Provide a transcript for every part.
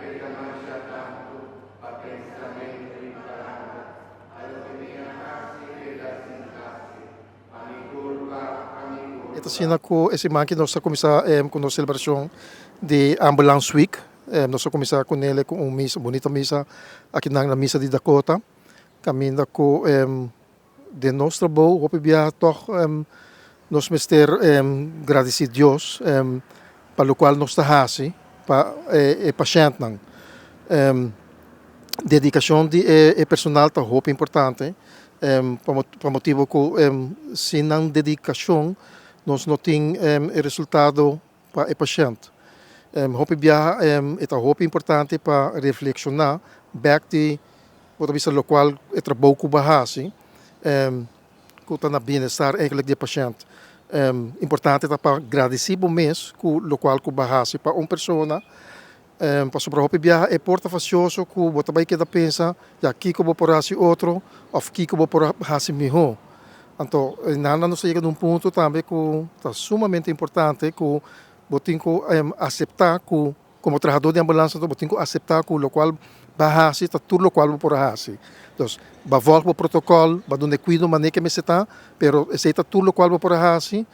peka masha tantu pa pensamentu i palabra, pa loke mi a hasi i keda sin hasi, pa mi kulpa, pa mi E ta kulpa. asina ku e siman ki nos ta kuminsá ku nos selebrashon di Ambulance Week. Nos a kuminsá ku nele ku un misa, bunita misa akinan na misa di Dakota, kaminda ku den nos trabou hopi biaha tòg nos mester gradisí Dios pa lokual nos ta hasi pa e pashèntnan. Dedikashon di e personal ta hopi importante pa motibu ku sin nan dedikashon nos no tin e resultado pa e pashènt. Hopi biaha e ta hopi importante pa reflekshoná bèk di bo ta bisa lokual e trabou ku bo a hasi ku ta na bienestar eigentlik di e pashènt. Importante ta pa gradisí bo mes ku lokual ku bo a hasi pa un persona pasobra hopi biaha e por ta fasioso ku bo ta bai keda pensa ya kiko bo por hasi otro òf kiko bo por hasi mihó. Anto nan nos a yega na un punto tambe ku ta sumamente importante ku bo tin ku aseptá ku komo trahadó di ambulans bo tin ku aseptá ku lokual bo a hasi ta tur lokual bo por a hasi. Dus bo a vòlg bo protokòl, bo a duna e kuido manera ke mester ta, pero esei ta tur lokual bo por a hasi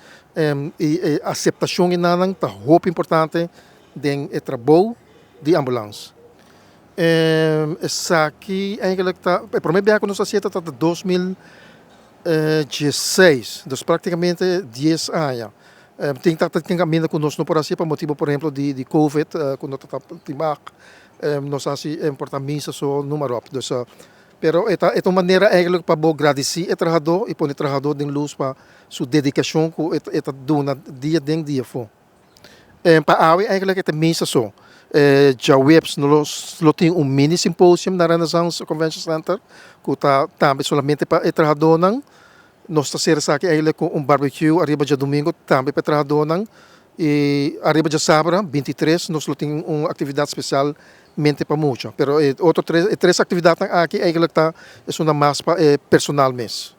i e aseptashon enanan ta hopi importante den e trabou di ambulans. Esaki eigenlijk ta e prome biaha ku nos a hasié ta 2016, dus praktikamente dies aña. Tin ta tin kaminda ku nos no por hasié pa motibu por ehemplo di covid ku no ta tin mag nos a hasi por ta misa so numa ròp. Dus pero e ta e ta un manera eigenlijk pa bo gradisí e trahadó i pone e trahadó den lus pa su dedikashon ku e ta duna dia den dia afó. Pa awe eigenlijk e ta misa so. Djaweps nos lo tin un mini symposium na Renaissance Convention Center ku ta tambe solamente pa e trahadónan. Nos ta sera esaki eigenlijk ku un barbecue ariba djadumingu tambe pa e trahadónan i ariba djasabra 23 nos lo tin un aktividat spesialmente pa mucha. Pero e otro tres e tres aktividatnan aki eigenlijk ta esunnan mas pa e personal mes.